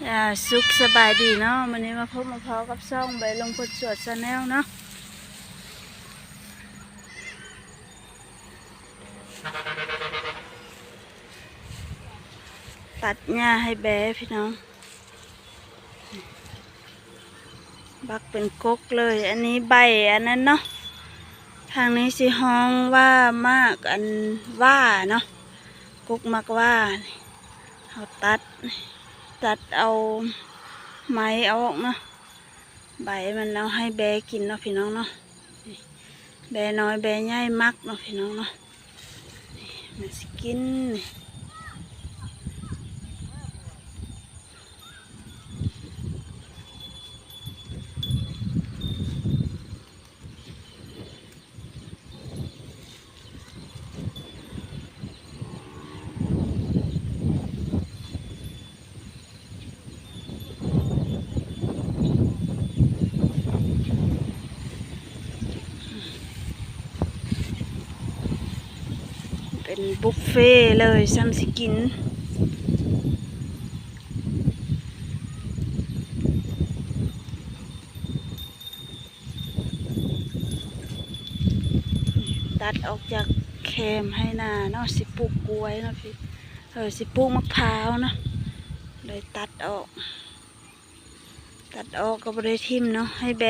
ອ່າ ສຸກສະບາຍດີເນາະ, ມື້ນີ້ມາພົບມາພໍ້ກັບຊ່ອງໃບລົງຄົນສວນ Channel ເນາະ. ຕັດຫຍ້າໃຫ້ແບພີ່ນ້ອງ. ບັກເປັນກົກເລີຍ. ອັນນີ້ໃບອັນນັ້ນເນາະ, ທາງນີ້ຊິຮ້ອງວ່າໝາກອັນຫວ້າເນາະ, ກົກໝາກຫວ້າ. ເຮົາຕັດ ຕັດເອົາໄມ້ອອກເນາະ, ໃບມັນເອົາໃຫ້ແບກິນເນາະພີ່ນ້ອງເນາະ. ແບນ້ອຍແບໃຫຍ່ມັກເນາະພີ່ນ້ອງເນາະ, ມັນຊິກິນ. ເປັນບຸບເຟເລີຍ ຊ່ຳຊິກິນ. ຕັດອອກຈາກແຄມໄຮ່ນາເນາະ, ຊິປູກກ້ວຍເນາະພີ່, ເອີ ຊິປູກໝາກພ້າວເນາະ, ເລີຍຕັດອອກ. ຕັດອອກກໍບໍ່ໄດ້ຖິ້ມເນາະ, ໃຫ້ແບ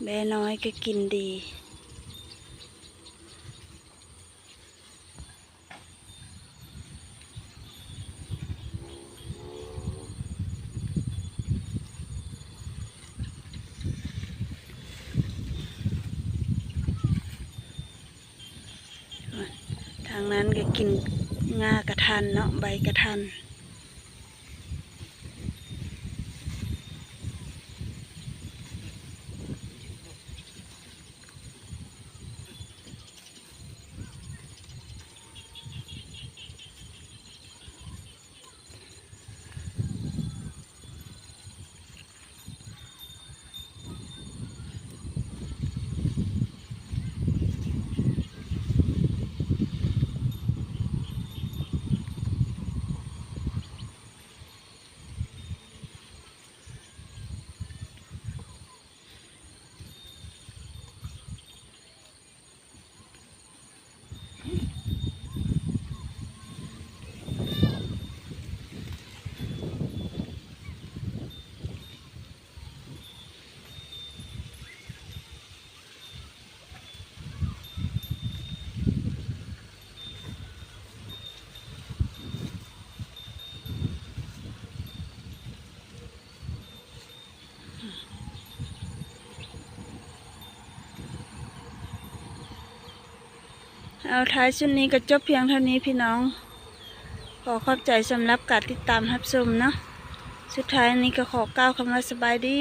ແບນ້ອຍກໍກິນດີ. ທາງນັ້ນກໍກິນງ່າກະທັນເນາະ, ໃບກະທັນ. ເອົາ ທ້າຍສຸດນີ້ກໍຈົບພຽງເທົ່ານີ້ພີ່ນ້ອງ. ຂໍຂອບໃຈສຳລັບການຕິດຕາມຮັບຊົມເນາະ. ສຸດທ້າຍນີ້ກໍຂໍກ່າວຄຳວ່າສະບາຍດີ.